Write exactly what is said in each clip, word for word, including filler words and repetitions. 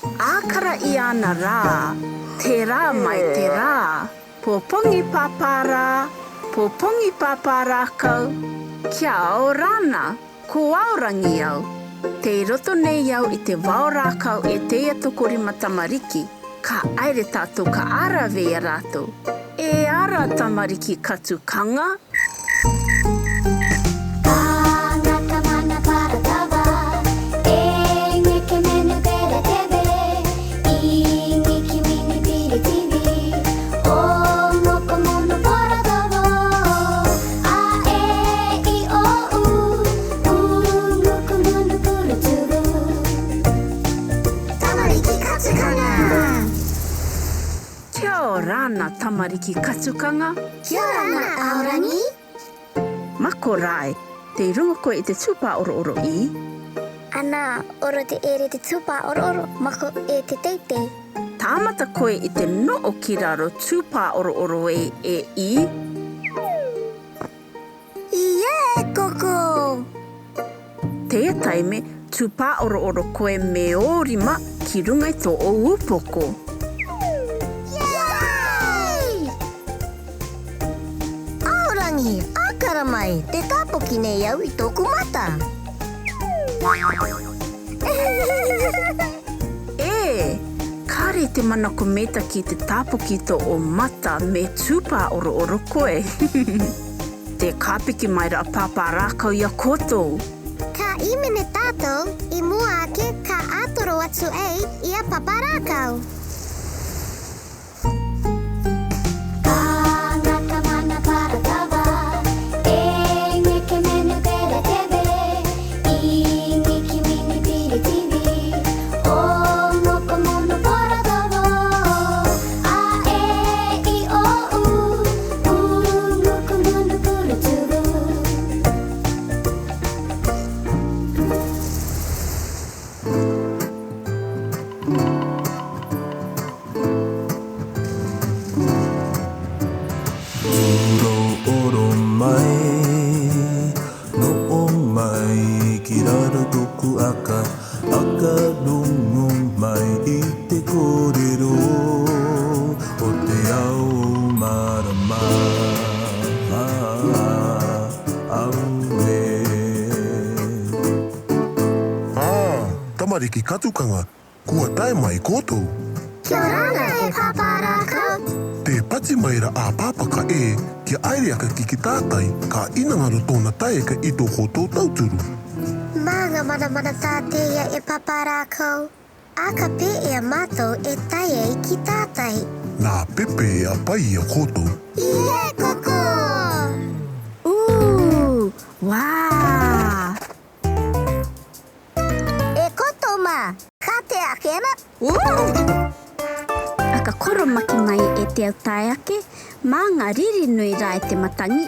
Akaraia na ra, te ra mai te ra. Popongi pāpā ra, popongi pāpā rākau. Kia ora na, ko Aorangi au. Tei roto nei au i te vao rākau e teia tokorima tamariki. Ka aere tātou ka ara vei a rātou. E ara tamariki Katukaŋa. Anga ka mana para tava, e nge ke menu bere tebe, i nge ki mini piri tivi, o moko mono para tava, a e i o u, u nguku munu puru tuvu. Tamariki Katukaŋa. Kia ora na tamariki Katukaŋa. Kia ora na Aorangi. Mako rae, tei runga koe i te tūpā orooro i? Ana, oro te ere te tūpā orooro, mako e te teitei. Tāmata koe i te no'o ki raro tūpā orooro e, e i? Ie, koko! Teia taime, tūpā orooro koe me ō rima ki runga i tō ō upoko. Yay! Aorangi, akara mai, te tāpoki nei au i tōku mata. E, kāre te manako meta ki te tāpoki tō ō mata me tūpā orooro koe. Te kāpiki mai ra a pāpā rākau i a koutou. Ka imene tātou, i mua ake ka ātoro atu ei i a pāpā rākau. Anga ka mana para tava, e nge ke menu bere tebe, i nge ki mini piri tivi, o moko mono para tava, a e i o u, u nguku munu puru tuvu. Tūro'oro mai, no'o mai ki raro tōku aka, aka rongo mai i te kōrero o te ao o marama. Auē. Ā, tamariki Katukaŋa, kua tae mai koutou. Kia ora na e pāpā rākau. Tē pati mai ra a pāpā ka e, kia aere aka ki ki tātai, ka ina ngaro tōna tae ka i tō koutou tauturu. Mānga manamana tāteia e pāpā rākau. Aka pē e a mātou e tae ai ki tātai. Nā pepe e a pai i a koutou. Ie, koko! Ū, wā! E koutou mā, ka tae ake na. Ū! Aka koromaki mai e te au tae ake, mānga riri nui rā e te matangi.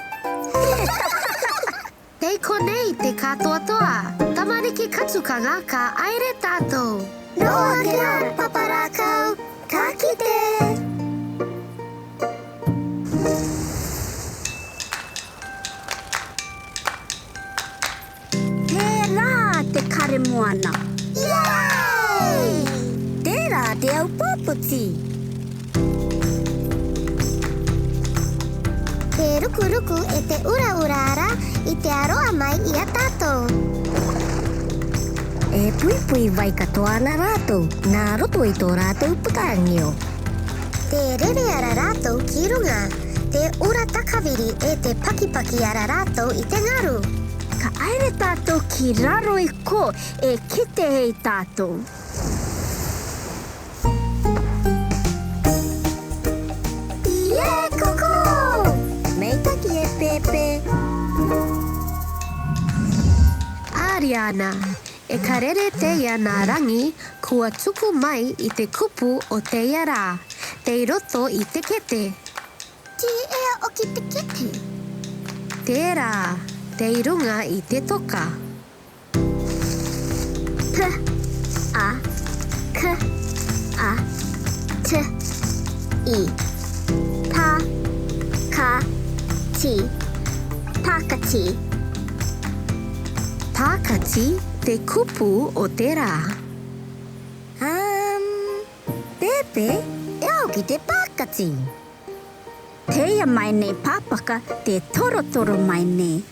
Tei konei te kātoatoa, tamariki Katukaŋa, ka aere tātou. Noa kē rā, pāpā rākau, ka kite. Tērā te kare moana. Yay! Tērā te au pāpoti. Te rukuruku e te uraura ra i te aroa mai i a tātou. E puipui vai katoa na rātou, nā roto i tō rātou pakaŋio. Te rere ara rātou ki ruŋa, te ura takaviri e te pakipaki ara rātou i te ŋaru. Ka aere tātou ki raro i kō, e kite ei tātou. Ie, koko! Meitaki e pēpē. Ariana, e karere teia nā raŋi, kua tuku mai i te kupu o teia rā, tei roto i te kete. Tē ea o ki te kete? Tērā, tei ruŋa i te toka. P, a, k, a, t, i. Pa, ka, ti. Pakati. Pakati te kupu o te rā. Ā, Pepe, e ao ki te pākati. Tēia mai nei Pāpaka, tē torotoro mai nei.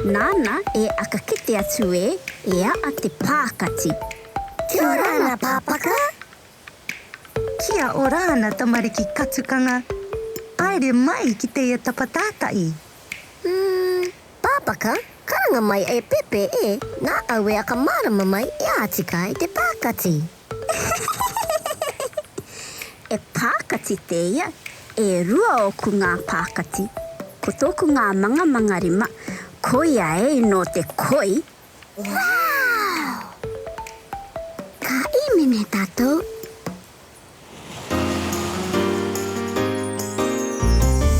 Nāna e aka kite atu ē, e a'a te pākati. Kia ora na, Pāpaka. Kia ora na, tamariki katukanga. Haere mai ki teie tapa tāta'i. Hmm, Pāpaka, karanga mai e Pepe ē, nā au e aka mārama mai e ātika i te pākati. E pākati tēia, e rua ōku ngā pākati. Ko tōku ngā mangamanga rima, koia ē nō te koi. Wow! Ka hīmene tātou.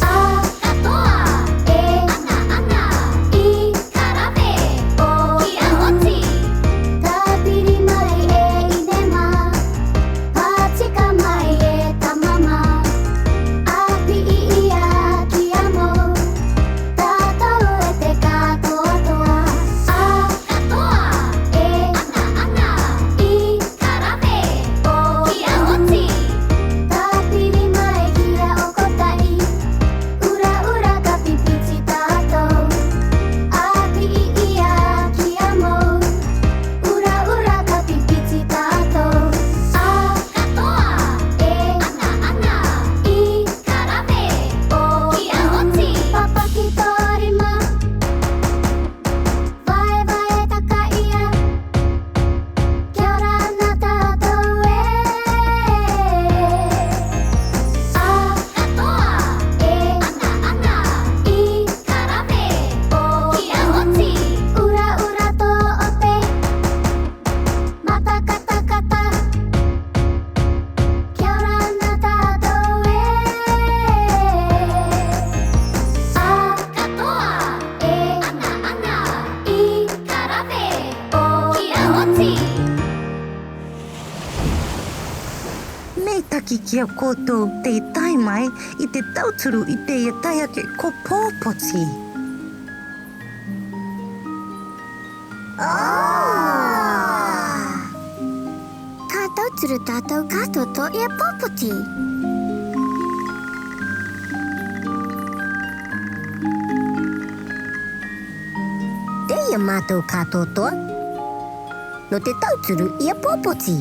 A katoa, e anga-anga, i karave, o kia oti. Tāpiri mai e 'ine mā, pātika mai e tama mā, 'āpī i 'ī a kia mou, tātou e te kātoatoa. A katoa, e anga-anga, i karave, o kia oti. Tāpiri mai kia okota'i, 'ura-'ura ka pipiti tātou, 'āpī i 'ī a kia mou, 'ura-'ura ka pipiti tātou. A katoa, e anga-anga, i karave, o kia oti. Pāpaki tō rima, vaevae takaia, kia ora na tātou ē. A katoa, e anga-anga, i karave, o kia oti. 'Ura-'ura tō 'ote, matakatakata, kia ora na tātou ē. A katoa, e anga-anga, i karave, o kia oti. Meitaki ki a koutou tei tae mai i te tauturu i teie taeake ko Pōpoti. Ka tauturu tātou ka tōtō i a Pōpoti. Tēia mātou ka tōtō nō te tauturu i a Pōpoti.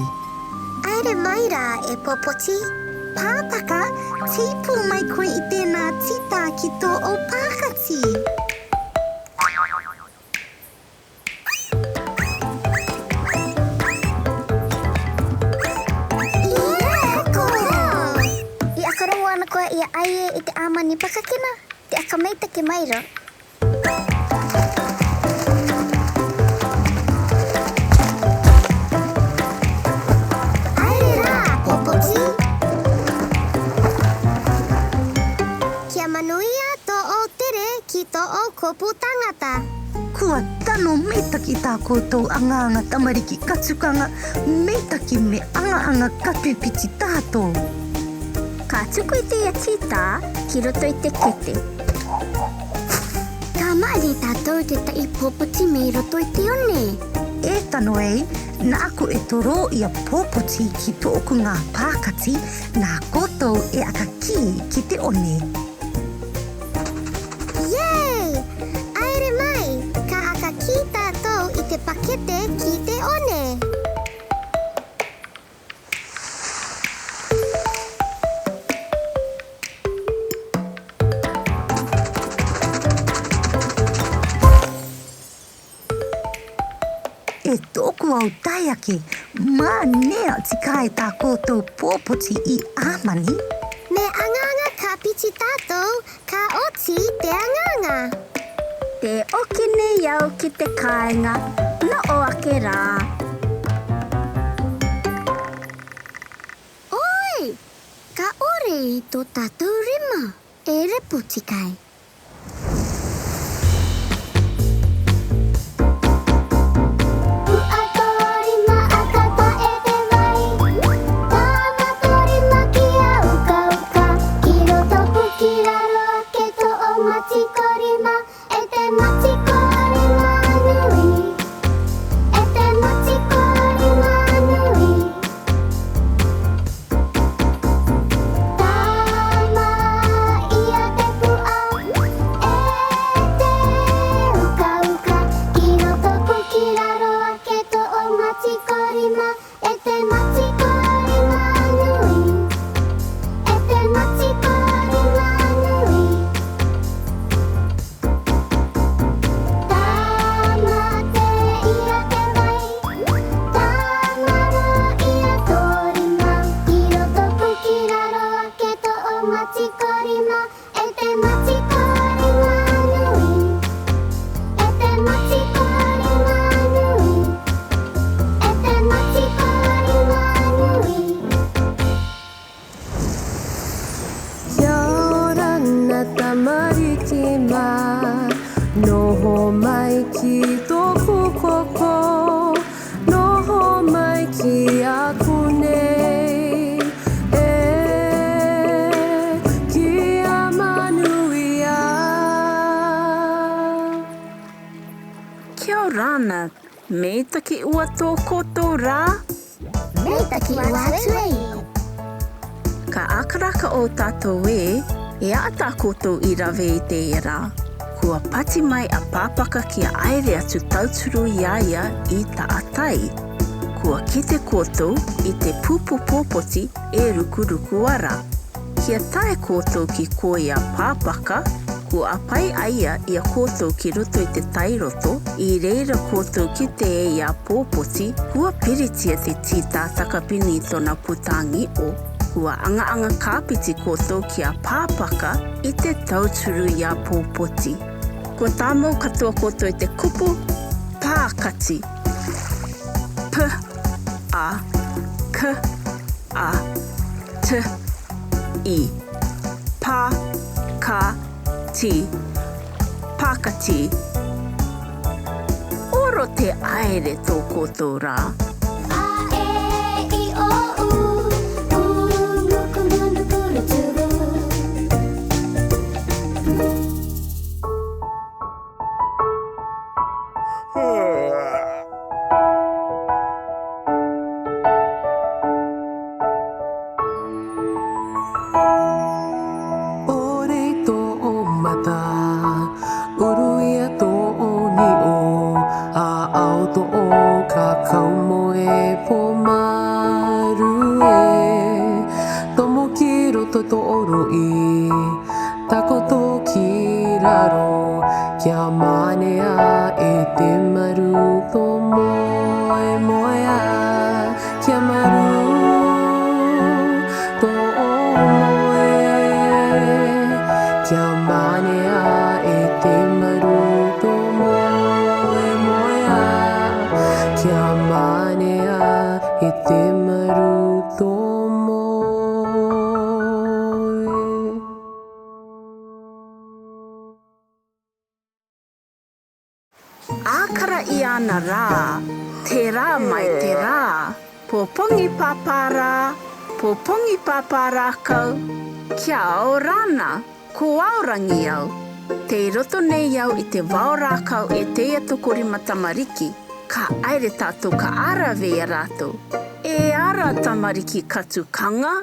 Haere mai rā e Pōpoti. Pāpaka, tīpū mai koe i tēnā tita ki tō'ou pākati. Ia, ko. I aka rongo ana koe ia ai ē i te 'āmani pakakina, te aka meitaki mai rō. Haere rā, Pōpoti. Kia manuia tō'ou tere ki tō'ou kopu tangata. Kua tano meitaki tā koutou anganga tamariki katukanga, meitaki me angaanga ka pipiti tātou. Ka tuku i teie tita ki roto i te kete. Ka ma'ere tātou i te ta'i Pōpoti mai roto i te one. E tano ei, nā'aku e torō i a Pōpoti ki tō'oku ngā pākati, nā koutou e aka kī ki te one. Yay! Haere mai, ka aka kī tātou i te pakete ki te one. E tō'oku au taeake, mānea tika e tā koutou Pōpoti i 'āmani. Me angaanga ka piti tātou, ka oti te angaanga. Tē 'oki nei au ki te kāiŋa, no'o ake rā. Oi! Ka ore i tō tātou rima, e repo tika ai. U'a tō rima aka ta'e te vai. Tama tō rima kia uka-uka. Ki roto pū ki raro ake tō'ou mati ko rima. E te mati ko rima nui. E te mati ko rima Ki a konei, e, ki a manuia. Kia ora na, mataki ua tō koutou ra? Mataki ua atu e. Ka ākaraka o tātou ē, e aʻa tā koutou i rave i teie rā. Kua pati mai a Pāpaka kia ʻaere atu tauturu i a ia i taʻatai. Kua kite koutou i te pupu pōpoti e rukuruku ara. Kia tae koutou ki kō i a Pāpaka, kua ʻāpī a ia i a koutou ki roto i te tai roto, i reira koutou kite i a Pōpoti, kua piritia te tītātaka pini i tōna puta ʻāngiʻo. Kua aŋa-aŋa kāpiti koutou ki a Pāpaka i te tauturu i a Pōpoti. Kua tāmau katoa koutou i te kupu pākati. P, A, K, A, T, I. Pā, ka, ti. Pākati. ʻOro te ʻaere tō koutou rā. A, e, i, o, u, u, muku, munu, puru, turu. ʻOre i tō mata, uruia tō niʻo, ʻāʻau tō ka kaumoe pōmaru e, tomo ki roto tō roʻi, takoto ki raro, kia manea e te maru tō moemoeā, kia maru tō moe, kia manea e te maru tō moemoeā, kia manea e te maru tō moe. Ākara i ana rā, te rā mai te rā, pōpongi pāpā rā, pōpongi pāpā rākau, kia ora na, ko Aorangi au. Tei roto nei au i te vao rākau e teie tokorima tamariki, ka ʻaere tātou ka ara vei a rātou. E ara tamariki Katukaŋa.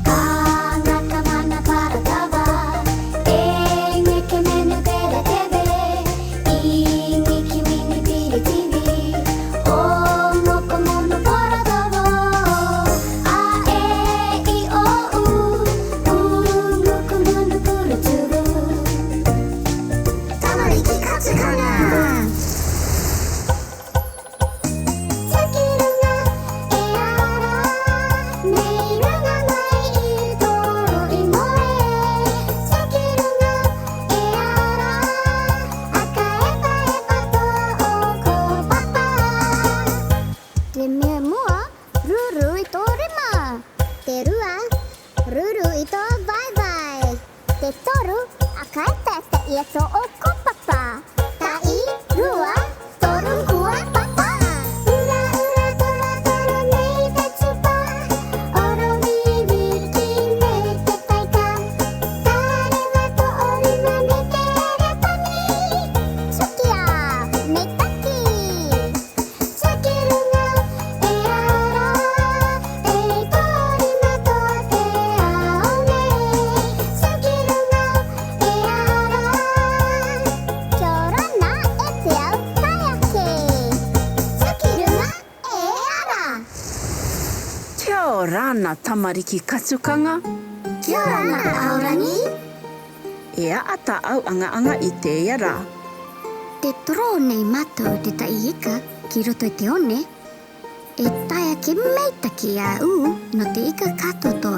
Ana ka mana para tava, e neke menu pera teve, i niki mini piri tivi, o moko mono para tava, a e i o u, u muku munu puru tuvu. Tamariki Katukaŋa. Saki runga e ara, nei runga mai i toro i moe. Saki runga e ara, aka epa epa to o ko papa. Te mea mua, ruru i to rima. Te rua, ruru i to vaivai. Te toru, aka epa epa ia to o ko papa. Taʻi, rua, toru, kua, papa. Ura, ura, tora, tora, nei te tupa. Oro, vivi, ki, nei te taika. Tareva, to, o, rima, nei te repani. Sukia, nei taki. Saki runga e ara, e i to rima to te ao nei. Saki runga e ara. Kia ora na e te ao kaiake. Saki runga e ara. Kia ora na tamariki Katukaŋa. Kia ora na Aorangi. E aʻa tāʻau aŋa-aŋa i teie rā. Tē toro nei mātou te taʻi ika ki roto i te one. E tae ake mataki a ū nō te ika ka toto.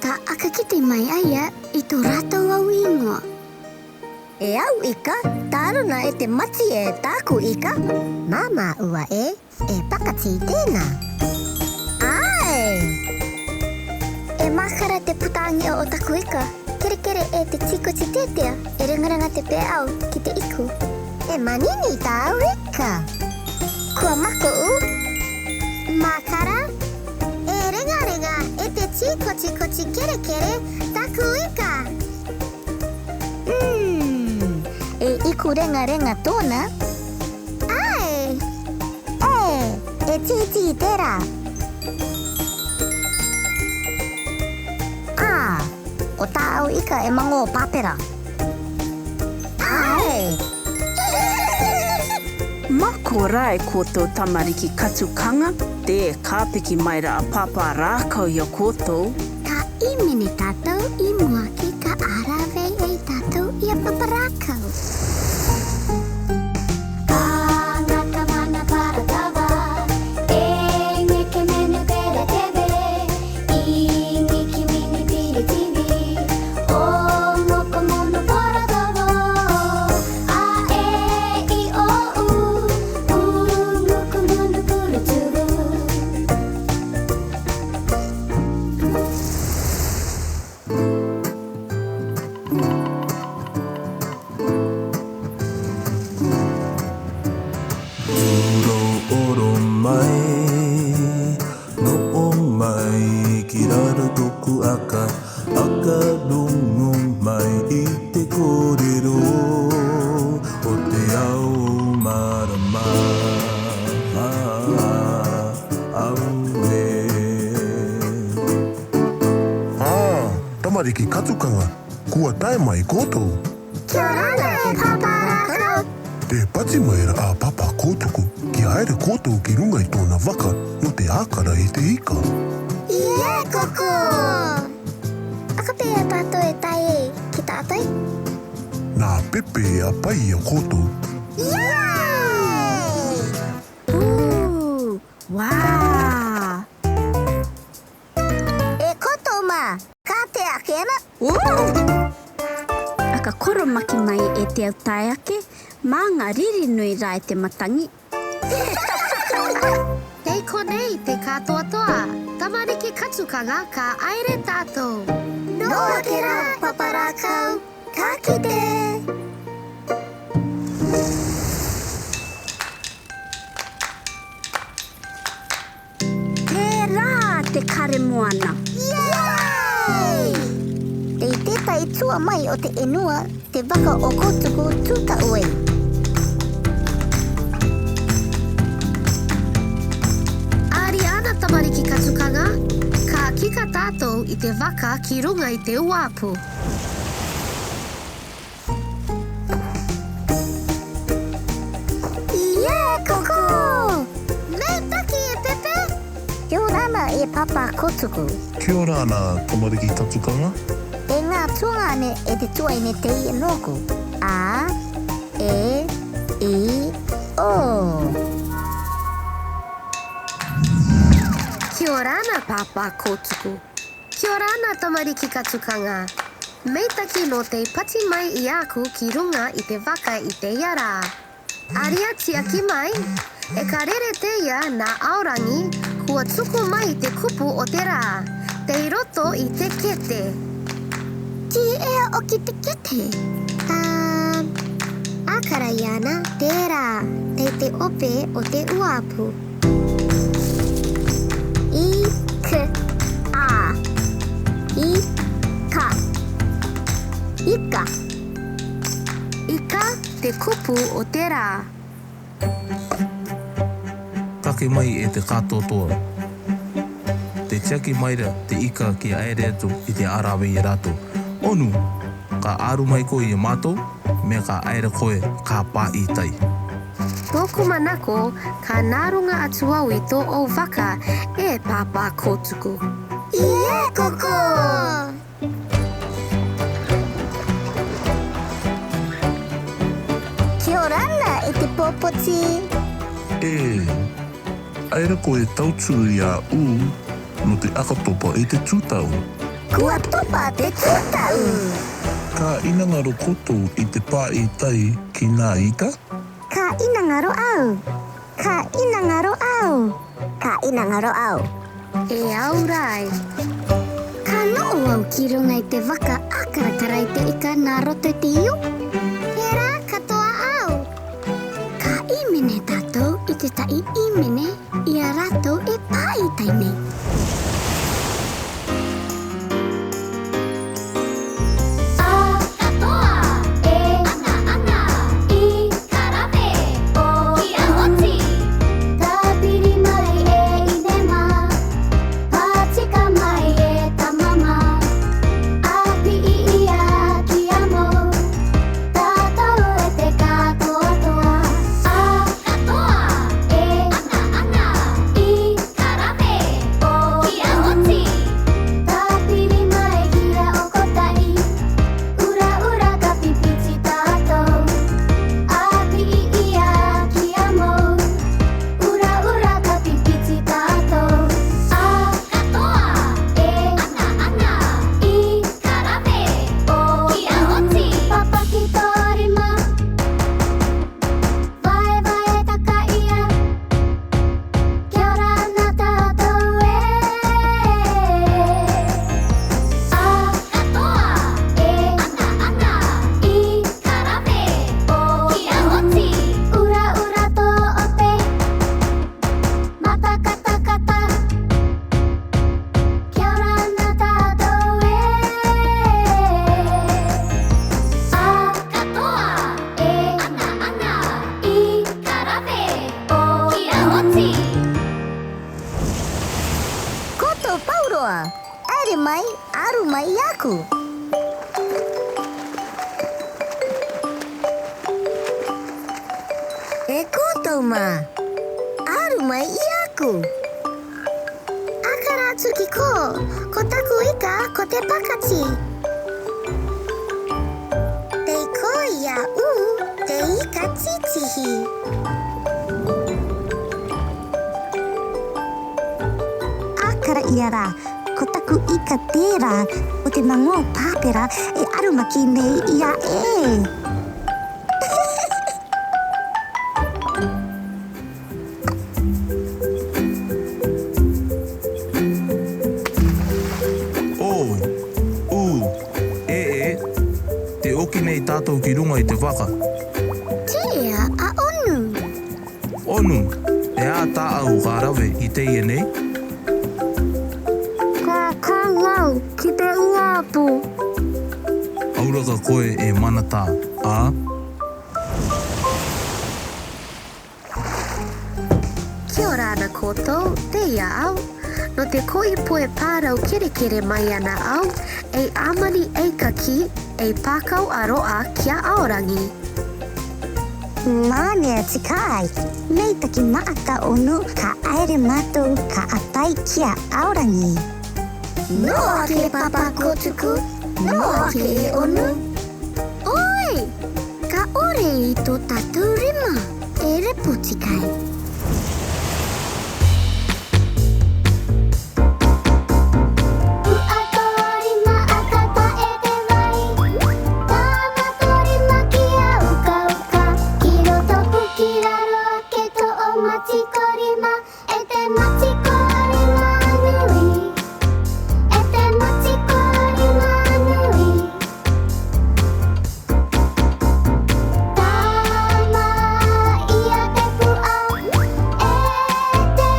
Ka aka kite mai a ia i tō rātou au īŋoa. E au ika, tā runa e te mati e tāku ika. Māmā ua e, e pakati tēnā. ʻAe! E mākara te puta ʻāngiʻo o taku ika. Kerekere e te tīkoti tētea, e rengaranga te pē au ki te iku. E manini tāu ika. Kua mako ū Koti koti kere kere, taku ika. Hmm, e iku renga renga tona? Ae. E, e titi tera. A, o tau ika e mango papera. Ae. Mako rā e koutou tamariki katukanga, te ka piki mai rā a pāpā rākau i a koutou. Ka imene tātou i mua ke ka āravei ei tātou i a pāpā rākau. Ka ngata mana para tava, e ngeke mene pere teve, i ngiki mini piri tivi, o ngoko mono para tava, a e i o u, u ngoko mono puru tuvu. Tūroro mai, noʻo mai ki raro toku aka, aka rongo mai i te kōrero o te ao marama. Auē. Ā, tamariki katukanga, kua tae mai koutou. Kia ora na e pāpā rākau. E pati mai rā a pāpā Koutuku, kia haere koutou ki runga i tōna vaka, nō te ākara i te ika. ʻIē, koko. Aka pē ia tātou e tae ki tātai? Nā Pepe a pai i a koutou. ʻIē! Ū, uā! E koutou mā, ka te ake ana. Ū! Aka koromaki mai e te au tae ake, mā ngā riri nui rā e te matangi. Tei konei te kātoatoa, tamariki katukanga ka ʻaere tātou. Nō ake rā, pāpā rākau, ka kite. Tērā te kare moana. Yay! Tei te tai tua mai o te ʻenua, te vaka o Koutuku tūtaʻu ai. ʻAri ana tamariki katukanga, ka kika tātou i te vaka ki runga i te uāpu. ʻIē, koko! Meitaki e Pepe! Kia ora na e pāpā Koutuku. Kia ora na tamariki katukanga. E ngā tuanga ane e te tuaine tei nōku. A, e, i, o. Kia ora na pāpā Koutuku. Kia ora na tamariki katukanga. Meitaki nō tei pati mai i aku ki runga i te vaka i te ia rā. ʻAri a tiaki mai, e ka rere teia nā Aorangi, kua tuku mai i te kupu o te rā, tei roto i te kete. Tī ea ʻoki te kete? Ā, ʻākara iāna, tērā, tei te ope o te uāpu. I, k, a. I, ka. Ika. Ika te kupu o te rā. Kake mai e te kātoatoa. Tē tiaki mai ra te ika kia ʻaere atu i te ʻarave i a rātou. ʻOnu, ka ʻaru mai koe i a mātou, mea ka ʻaere koe ka pāʻi tai. Tōku manako, ka nā runga atu au i tō ʻou vaka, e pāpā Koutuku. ʻIē, koko! Kia ora na e te pōpoti. E, ʻaere koe e tautū i a ʻū nō te ʻakatopa i te tūtaʻu. Kua topa te tūtaʻu. Ka ʻinangaro koutou i te pāʻi tai ki nā ika? Ka ʻinangaro au. Ka ʻinangaro au. Ka ʻinangaro au. E au rā ē. Ka noʻo au ki runga i te vaka ʻākarakara i te ika nā roto i te iu. Tērā katoa au. Ka ʻīmene tātou i te taʻi ʻīmene i a rātou e pāʻi tai nei. mai, aru mai i aku. E koutou ma, aru mai i aku. Akara atu ki kō, ko taku ika ko te pakati. Tei koia ū te ika titihi. Akara ia ra, ko taku ika tera, ko te mangō papera e arumaki nei ia e. O, u, e, e, te oki nei tatou ki runga i te vaka. Te ea a Onu. Onu, e a taau ka rave i teie nei? Ka kau au ki te uapu. Aura ka koe e manata, a? Kia ora ana koutou, te ia au. No te koi poe parau kerekere mai ana au, ei amani ei kaki, ei pakau aroa kia aorangi. Mane atu kai, nei taki maata Onu ka aere matou ka atai kia aorangi. No ake papa Kotuku, no ake e Onu. Oi! Ka ore i to tatou rima, e reputi kai. Ua to rima aka tae te vai. Tama to rima kia ukauka. Ki roto pū ki raro ake to o mati ko rima. E te mati ko rima nui. E te mati ko rima nui. Tama ia te pu'a, e te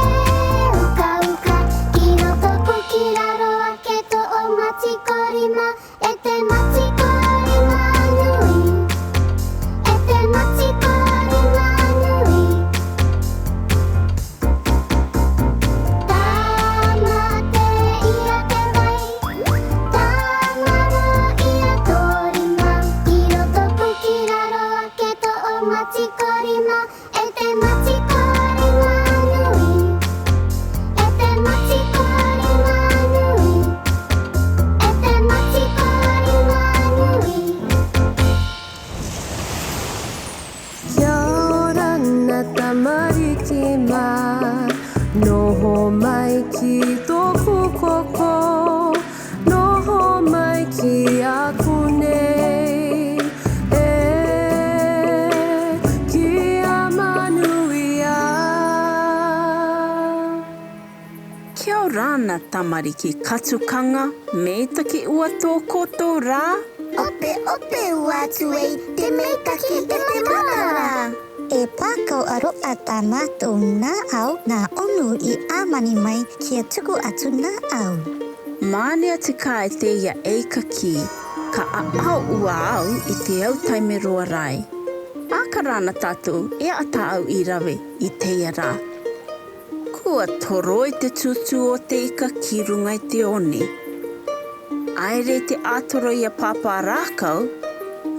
ukauka, ki roto pū ki raro ake to o mati ko rima, e te mati ko rima nui. E te mati ko rima nui. Tama te ia te vai, tama ro ia to rima, ki roto pū ki raro ake to o mati ko rima, e te mati ko rima nui. E te mati ko rima nui. E te mati ko rima nui. Kia ora na tamariki mā, noho mai ki tōku koko, noho mai ki aku nei, e, kia manuia. Kia ora na tamariki katukaga, me taki ua tō koutou rā. Ope, ope ua atu ei te me taki te te matara. E pakau aroa tā mātou nā au, nā Onu i amani mai kia tuku atu nā au. Mane atu kai teia ei kaki, ka a'ao ua au i te au taime roa rai. Akara na tātou e a tāau i rave i teia rā. Kua toroi te tūtū o te ika ki runga i te one. Aere te ātoro i a Pāpā Rākau,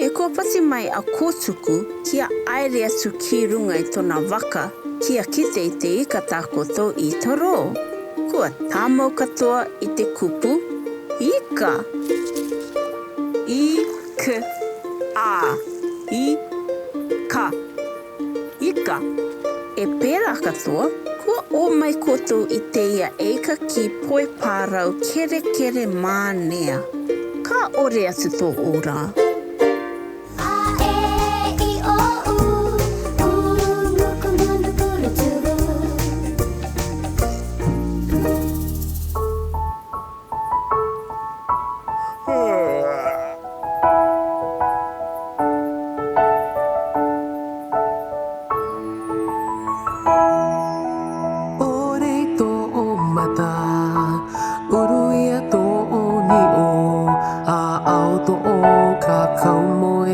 e kua pati mai a Kotuku kia aere atu ki runga i tona vaka, kia kite i te ika tā koutou i torō. Kua tāmau katoa i te kupu, ika. I, k, a, i, ka. Ika. E pērā katoa, kua ō mai koutou i teia ei kaki poe pārau kerekere mānea. Ka ore atu tō ora. A, e, i, o, u, u, muku, munu, kuru, turu. Ore i tō mata, uru ia tō ni'o, a ao tō kakau mo e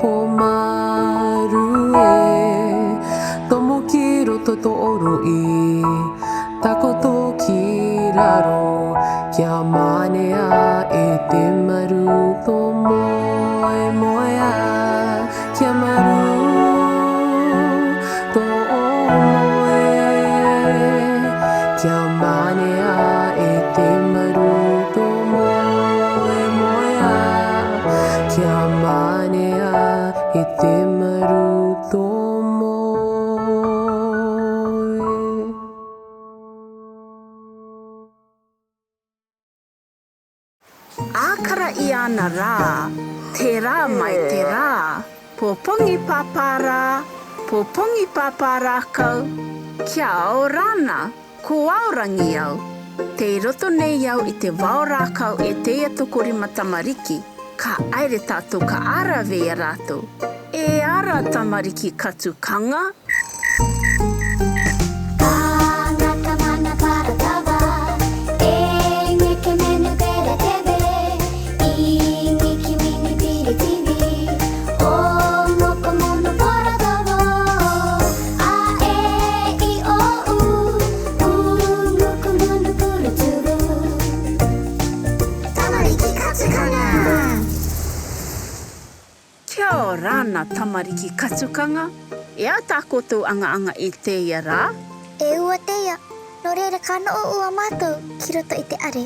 pōmaru e, tomo ki roto tō ro'i, Takoto ki raro, kia manea e te maru to moemoea, kia maru to moe, kia manea e te maru to moemoea, kia manea e te maru to moe. Ākara i ana rā, te rā mai te rā, popongi pāpā rā, popongi pāpā rākau, kia ao rāna, ko Aorangi au. Tei roto nei au i te vao rākau e teia tokorima tamariki, ka ʻaere tātou ka ara vei a rātou. E ara tamariki Katukaga. Ka naka mana para tava, e ngeke mene pere teve, i ngiki mini piri tivi, o moko mono pora tava, a e i o u, u nguku munu puru tuvu. Tamariki Katukaga. Kia ora ana tamariki Katukaga, e a tā koutou aŋa-aŋa i teia rā? E ua teia, nō reira ka noʻo ua mātou ki roto i te ʻare.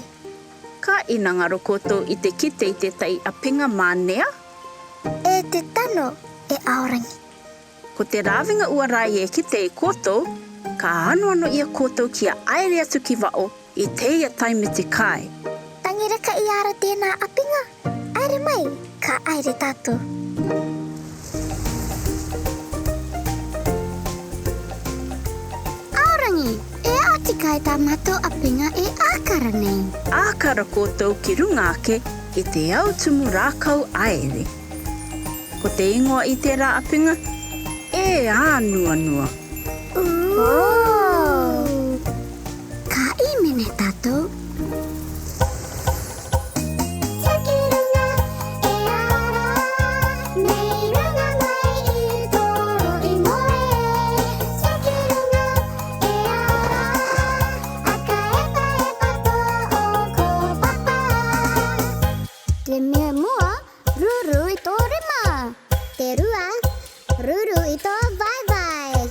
Ka ʻinangaro koutou i te kite i te tahi ʻapiŋa manea? E te tano, e Aorangi. Ko te rāveaga ua rahi e kite e koutou, ka anoano ia koutou kia ʻaere atu ki vaʻo i teia taime te kai. Tangi reka i ara tēnā ʻapiŋa, ʻaere mai, ka ʻaere tātou. Aorangi, e a tika e tā mātou ʻapiŋa e ʻākara nei. ʻĀkara koutou ki ruŋa ake i te au tumu rākau ʻaere. Ko te higoa i terā ʻapiŋa, e Anuanua. Ooh. Ka hīmene tātou. Tiki ruŋa e ara, nei ruŋa mai i toro i moe. Tiki ruŋa e ara, a ka epa-epa tō ʻokoʻa papa. Te mea mua, ruru i tō rima. Te rua, ruru i tō vaevae.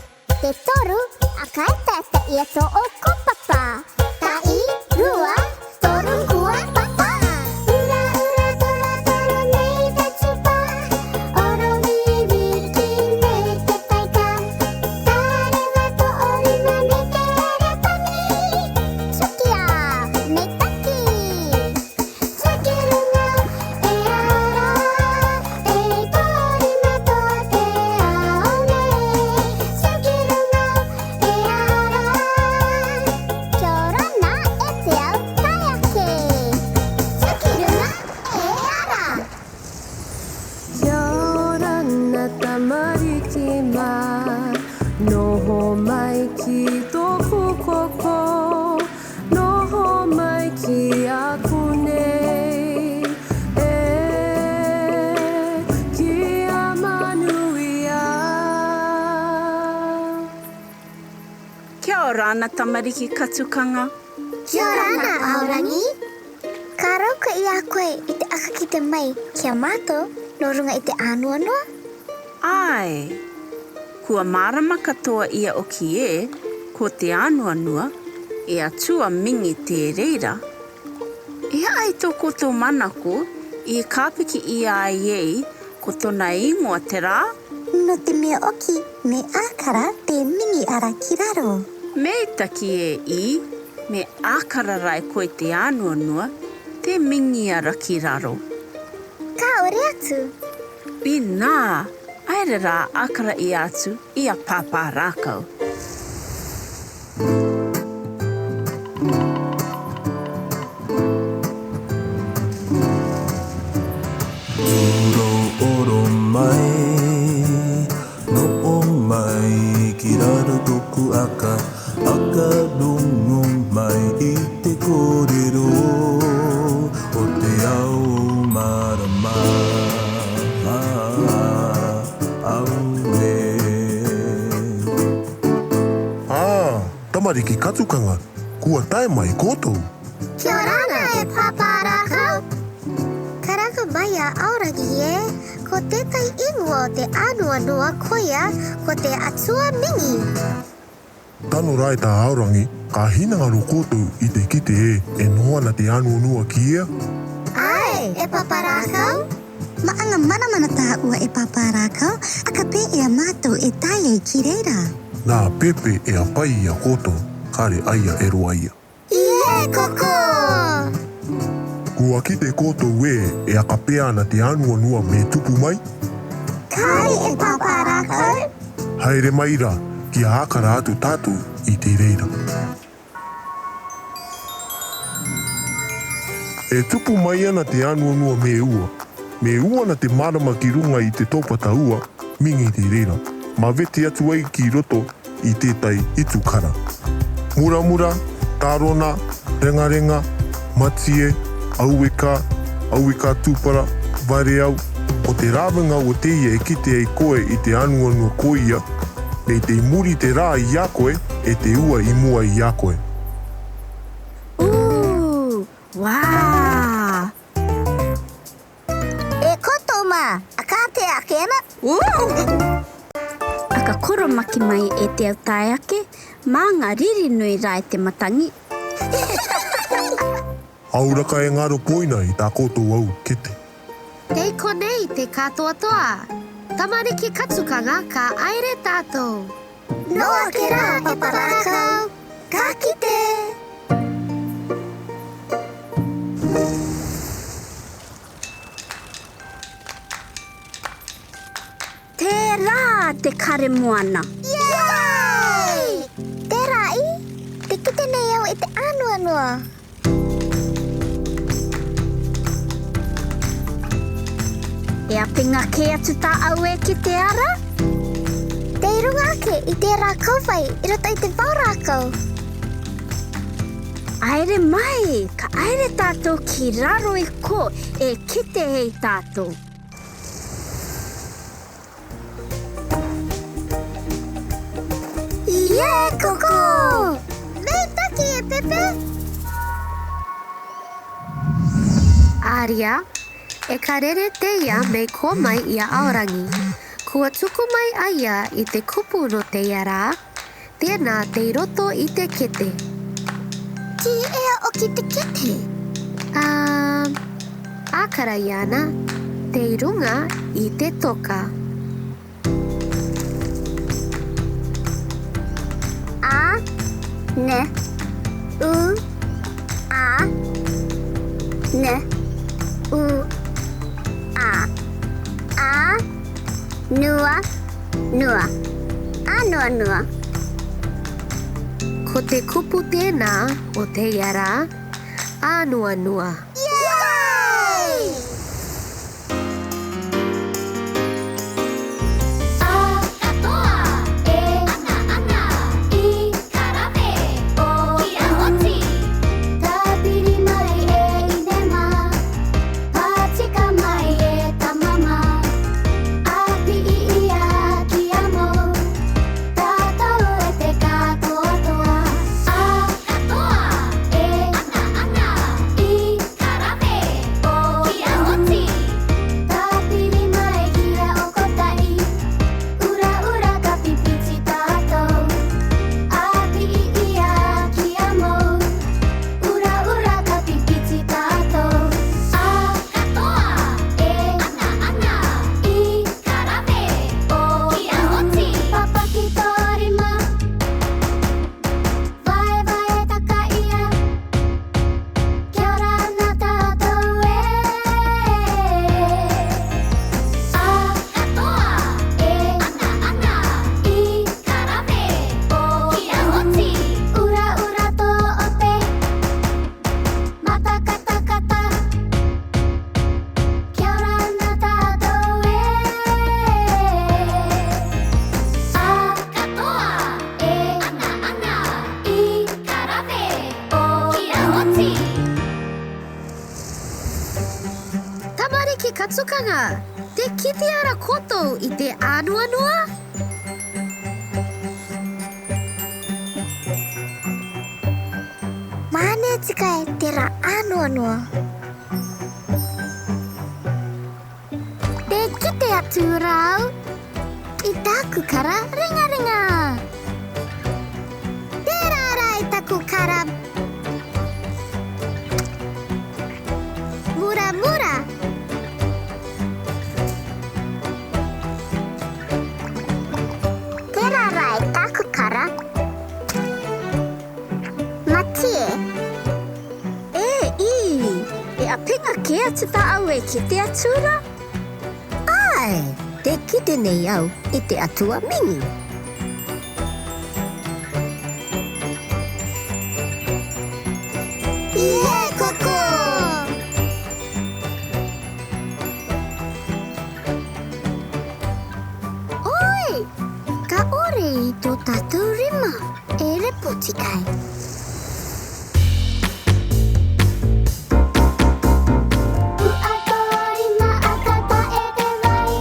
Te toru, a ka eta-eta ia tō ʻokoʻa papa. Tahi, rua, toru, kua, papa. Ura-ura, tora-tora, nei te tupa. Oro-vīvī ki nei te taika. Tareva tō rima nei te repaŋi. Tukia, nei taki. Tiki ruŋa e ara, e tō rima tō te ao nei. Tiki ruŋa e ara. Kia ora na e te ao taiake. Tiki ruŋa e ara. Kia ora na tamariki mā, noho mai ki tōku koko. Noho mai ki aku nei, e, kia manuia. Kia ora ana tamariki Katukaga. Kia ora ana Aorangi. Ka rauka i a koe i te aka kite mai ki a mātou nō ruŋa i te Anuanua? Ae, kua mārama katoa ia ʻoki ē, ko te Anuanua, e atua miŋi te reira. E aha tō koutou manako i kāpiki ia ai ei ko tōna higoa terā? Nō te mea ʻoki, mei ʻākara te miŋi ara ki raro. Mei taki e ʻī, mei ʻākara rā e koe te Anuanua, te miŋi ara ki raro. Ka ʻore atu. Inā, ʻaere rā ʻākara ia atu ia pāpā rākau. Tūrou oro mai, noʻo mai ki raro tōku aka, aka rongo mai i te kōrero o te ao marama. Au nei. Ā, Tamariki Katukaŋa, ko tae mai koutou. Kia orana e Pāpā Rākau. Karanga mai a Aorangi ē, ko tētahi ingoa o te Anuanua ko ia ko te Atua Mingi. Tano rā e tā Aorangi, ka hinaŋaro koutou i te kite ē, e noho ana te Anuanua ki ia? Ae, e Pāpā Rākau. Māʻaŋa manamana tāʻua e Pāpā Rākau, aka pē e a mātou e tae ai ki reira. Nā Pepe e a pai ia koutou, kare aia e roaʻa ia. ʻIē koko! Kua kite koutou ē, e aka pē ana te Anuanua mei tupu mai? Kare e Pāpā Rākau. Haere mai rā, kia aka rā atu tātou i te reira. E tupu mai ana te Anuanua mei ua. Mei ua ana te marama ki ruŋa i te tōpata ua, Mingi te reira. Mavete atu ai ki roto i tētahi itu kara. Muramura, tarona, rengarenga, matie, aueka, aueka tūpara, vareau, ko te rāveŋa o teie e kite ai koe i te Anuanua ko ia, mei te i muri te rā i a koe, e te ua i mua i a koe. Ū, wā! E koutou mā, aka te ake ana. Ū! Aka koromaki mai e te autaeake, māŋa riri nui rā e te matangi. Auraka e ŋaro poina i tā koutou au kete. Tei konei te kātoatoa. Tamariki Katukaŋa, ka ʻaere tātou. Nō ake rā, Pāpā Rākau. Ka kite. Terā te kare moana. Yay! Terā ʻī, te kite nei au i te Anuanua. E a peŋa kē atu tāʻau ē ki te ara? Tei ruŋa ake i terā kauvai i roto i te vau rākau. ʻAere mai, ka ʻaere tātou ki raro i kō, e kite ai tātou. ʻIē koko! Mei taki e Pepe! Aria, e karere teia mei kō mai i a Aorangi. Kua tuku mai a ia i te kupu nō teia rā, tēnā tei roto i te kete. Tei ea ʻoki te kete? Ā, ʻākara iāna, tei ruŋa i te toka. A, ne, u, a, ne, u, a, a, nua, nua, Anuanua. Ko te kupu tēnā o teia rā, Anuanua. Yay! A katoa e ʻanaʻana i karave ʻo ia oti. Tāpiri mai e ʻinema, pātika mai e tamama, ʻa piʻi ia ki a mou, tātou e te kātoatoa. A katoa e ʻanaʻana i karave ʻo ia oti. Tāpiri mai ki a ʻokotaʻi, ʻuraʻura ka pipiti tātou, ʻa piʻi ia ki a mou, ʻuraʻura ka pipiti tātou. A katoa e ʻanaʻana i karave ʻo ia oti. Papaki tō rima, vaevae takaia, kia ora na tātou ē. A katoa e ʻanaʻana i karave ʻo ia oti. ʻUraʻura tō ʻote, matakatakata, kia ora na tātou ē. A katoa e ʻanaʻana i karave ʻo ia oti. Tamariki Katukaŋa, tē kite ra koutou i te Anuanua? Tikai te ra anoanoa. Te kite atu ra au i taku kara ringaringa. Tera ra i taku kara muramura. Tera ra i taku kara matie. E, i, e a penga ke atu ta au e kite atu ra? Ae, te kite nei au i te Atua Mingi. Ie koko! Oi! Ka ore i to tatou rima e repo tikai. Pu'a to rima a kata e te vai.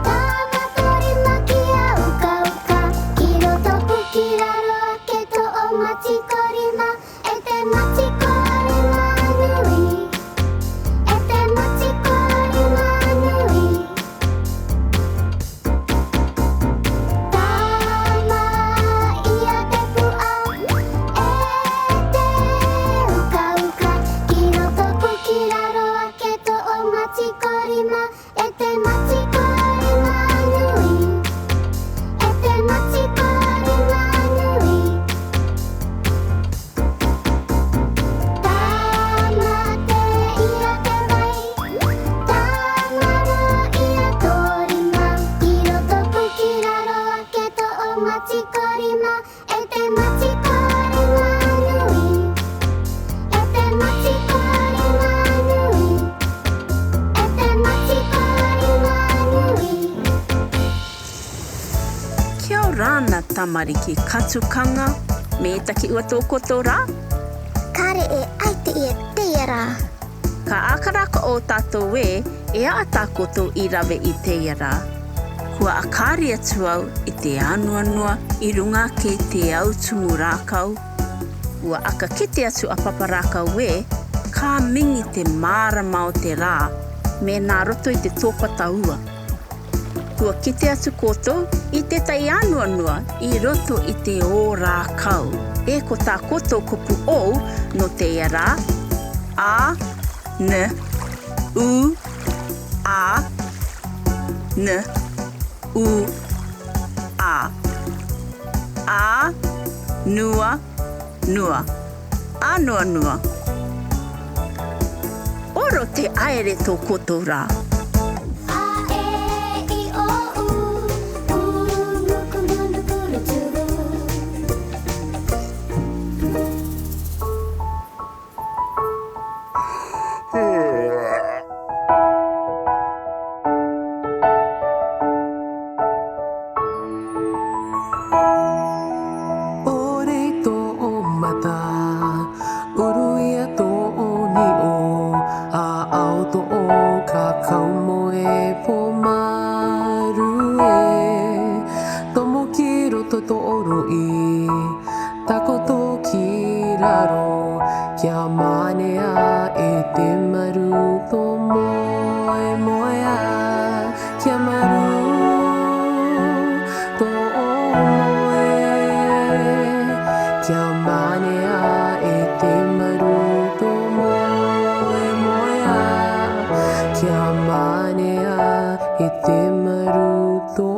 Tama to rima ki a ukauka. Ki roto pū ki raro ake to o mati ko rima. E te mati ko rima nui. E te mati ko rima nui. Tama ia te pu'a e te ukauka. Ki roto pū ki raro ake to o mati ko rima. E te mati ko rima nui. E te mati ko rima nui. Tama te ia te vai. Tama ro ia to rima. Ki roto pū ki raro ake to o mati ko rima. E te mati ko rima nui. E te mati ko rima nui. E te mati ko rima nui. Kia ora ana tamariki katukaga, me taki ua to koto ra? Kare e ai te ia te ia ra. Ka aka ra ka o tatou e, e a a ta koto i rave i te ia ra. Kua a kari atu au i te anoanoa i ruga ke te au tumu rakau. Ua aka kite atu a papa rakau e, ka migi te marama o te ra, me na roto i te topa taua. Kua kite atu koto i te tai anoanoa i roto i te o rakau. E ko ta koto kopu ou no te ia ra. A, n, u, a, n, u, a. A, nua, nua. Anoanoa. Oro te aere to koto ra. A, e, i, o, u, u, nuku, nunu, kuru, turu. Ore i to o mata, uru ia to o ni'o, a ao to o kakau mo e po maru e, tomo ki roto to o ru'i, ta koto ki raro, kia manea e te maru to moemoea, kia maru to o moe, kia manea e te maru to moemoea, kia manea e te maru to